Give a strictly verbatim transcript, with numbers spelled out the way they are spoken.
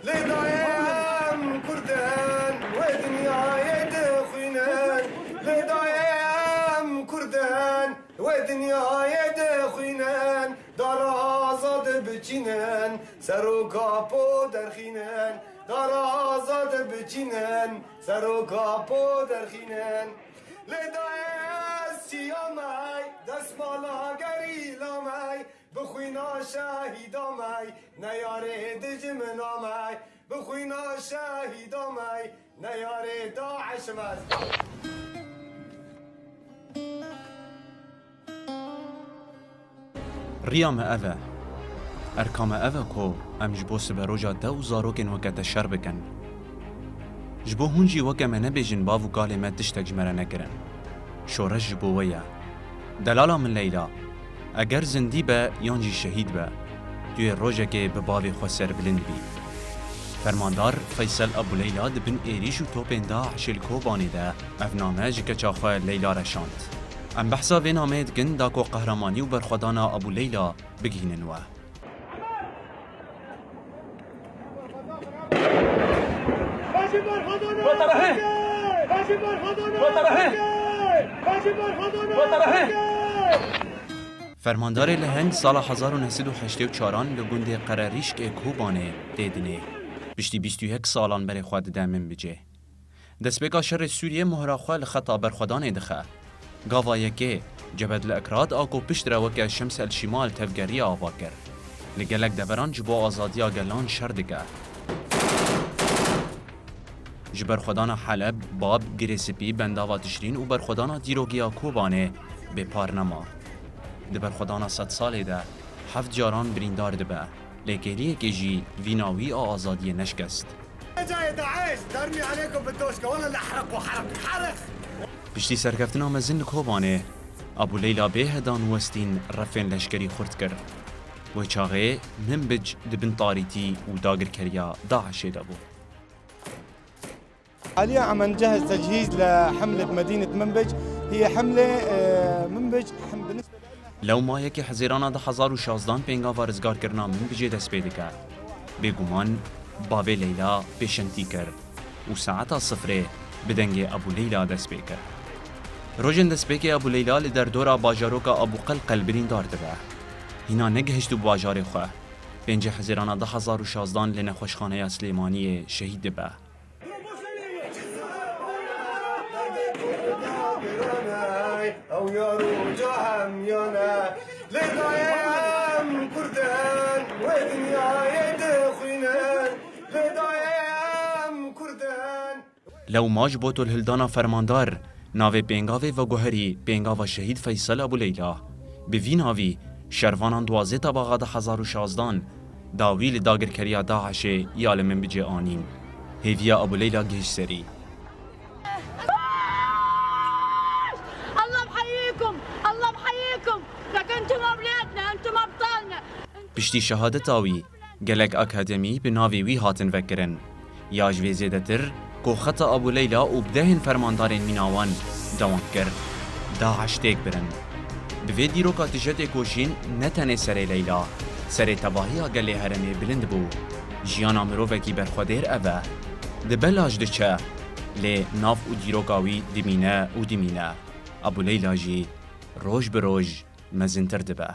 Lê dayê em Kurd in, wê dinyayê dixwînin. Lê dayê em Kurd in, wê dinyayê dixwînin. Dara azad biçînin, seroka po derxînin. Dara azad biçînin, seroka po derxînin. Lê dayê ez çiya me, destmala gerîla me, bi xwîna şehîda me, neyarê dijmina me, bi xwîna şehîda me, neyarê DAIŞ me. Riya me ev e. Erka me ev e ku em ji bo siberoja te û zarokên weke te şer bikin. Ji bo hûn jî weke me nebêjin bav û kalê me tiştek ji me re nekirin. Şoreş ji bo we ye. Delala min Leyla, eger zindî be yan jî şehîd be, tu yê rojekê bi bavê xwe serbilind bî. Fermandar Feysel Ebû Leyla di bin êrîş û topên DAIŞê li Kobanê de ev name ji keça xwe Leyla re şand. Em behsa vê nameyê dikin da ku qehremanî û berxwedana Ebû Leyla bigihînin we. Fermandarê Leheng sala hezar û neh sed û heştê û çaran li gundê Qererîşkê Kobanê tê dinê. Piştî bîst û yek salan berê xwe dide Minbicê. Destpêka şerê Sûriyê mohra xwe li xeta berxwedanê dixe. Gava yekê, Cebhed li Ekrad a ku piştre weke Şems el Şîmal tevgeriya ava kir. Li gelek deveran ji bo azadiya gelan şer dike. Ji berxwedana Heleb, Bab, Girê Spî, Bendava Tişrîn û berxwedana dîrogiya Kobanê bêpar nema. Di berxwedana sedsalê de heft caran birîndar dibe. Lêkeriyekê jî vîna wî a azadiyê neşkest. جاي داعش، درني عليكم بالدوشكة، والله لحرق وحرق، حرق. Piştî serkeftina mezin li Kobanê, Ebû Leyla bê hedan û westîn refên leşkerî xurt kir. Wê çaxê Minbic di bin tarîtî û dagirkeriya DAIŞê de bû. حاليا عم نجهز تجهيز لحملة بمدينة منبج. هي حملة، آه، منبج، حم-، بالنسبة لنا Lewma yekê Hezîrana du hezar û şazdan pêngava rizgarkirina Minbicê dest pê dike. Bêguman bavê Leyla pêşengtî kir û saeta sifrê bi dengê Ebû Leyla dest pê kir. Rojên destpêkê Ebû Leyla li derdora bajaroka Ebû Qelqel birîndar dibe. Hîna negihiştibû bajarê xwe. Pêncê Hezîrana du hezar û şazdan li nexweşxaneya Silêmaniyê şehîd dibe. Ew ya roja hemiyane, lê dayê em Kurd in, wê dinyayê dixwînin, lê dayê em Kurd in. Lewma ji bo tolhildana fermandar, navê pêngavê veguherî pêngava Şehîd Feysel Ebû Leyla. Bi vî navî, şervanan duwazdeh Tebaxa du hezar û şazdan, dawî li dagirkeriya DAIŞê ya li Minbicê anîn. Hêviya Ebû Leyla gihişt serî. الله محييكم، الله محييكم، لك انتم اولادنا، انتم ابطالنا. Piştî şehadeta wî, gelek akademî bi navê wî hatin vekirin. Ya ji vê zêdetir, ku xeta Ebû Leyla û bi dehên fermandarên mîna wan dewam kir. DAIŞ têk birin. Bi vê dîroka tije têkoşîn ne tenê serê Leyla, serê tevahiya gelê herêmê bilind bû. Jiyana mirovekî berxwedêr ev e. Dibe laj diçe, lê nav û dîroka wî dimîne û dimîne. Ebû Leyla jî roj bi roj mezintir dibe.